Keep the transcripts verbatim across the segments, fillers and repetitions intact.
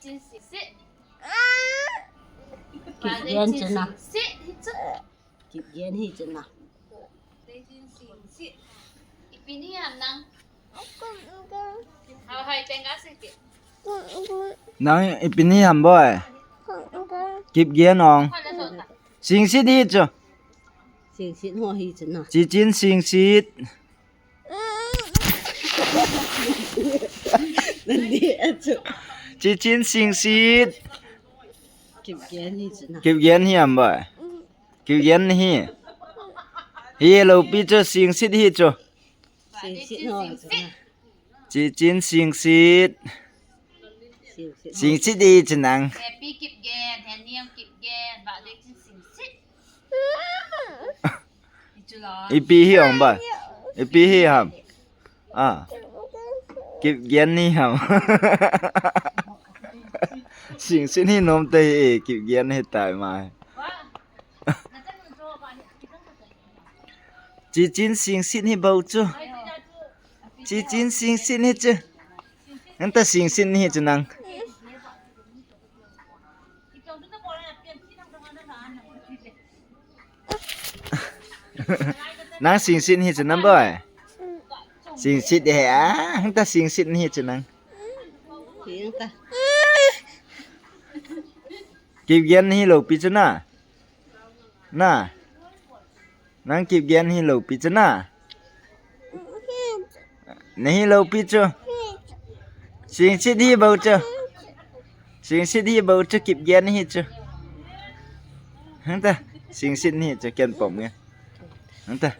Kipgen chu na. Kipgen hi chu na. Ipi ni ham nang? Nang ipi ni ham boi? Kipgen ong. Singsit hi chu. Singsit ho hi chu na. Chichin singsit. Nandi a chu. Chichin singsit. Kipgen hi chu na. Kipgen hi ham boi? Kipgen hi. Hi loupi chu singsit hi chu. Singsit ho chu na. Chichin singsit. Singsit. Singsit hi chu nang. Happy Kipgen, Heniam Kipgen, Bahdechin singsit. Ipi hi ong boi? Ipi hi ham? Ah. Kipgen hi ham? Singsit hi nom te hi, Kipgen hi tai mai. Chichin singsit hi bou chu. Chichin singsit hi chu. Nang ta singsit hi chu nang. Nang singsit hi chu nang boi? Singsit hi a, nang ta singsit hi chu nang. Hi nang ta. Kipgen hi loupi chu na. Na. Nang Kipgen hi loupi chu na. Nahi loupi chu. Singsit hi bou chu. Singsit hi bou chu Kipgen hi chu. Nang ta. Singsit hi chu ken pom nge. Nang ta.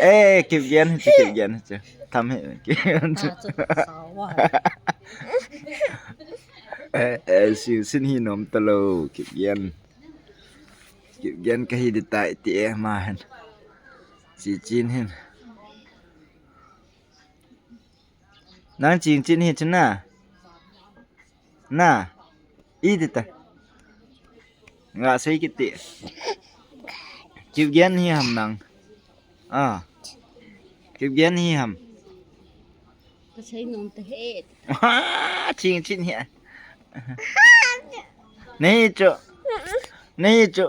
Eh, Kipgen hi chu, Kipgen hi chu. Tham hi, Kipgen chu. Eh, eh, singsit hi nom talou, Kipgen. Kipgen kahi ding tai ti e ma hen. Chichin hin. Nang Chichin hi chu na. Na. I ding ta. Nga sei kiti. Kipgen hi ham nang. Ah. Kipgen hi ham. Ka sei nom ta he. Chichin hi. Nahi chu. Nahi chu.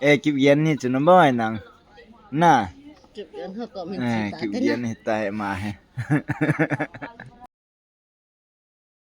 Eh, Kipgen hi chu na boi nang. Na. Kipgen ho ko min. Eh, Kipgen hi tai ma he.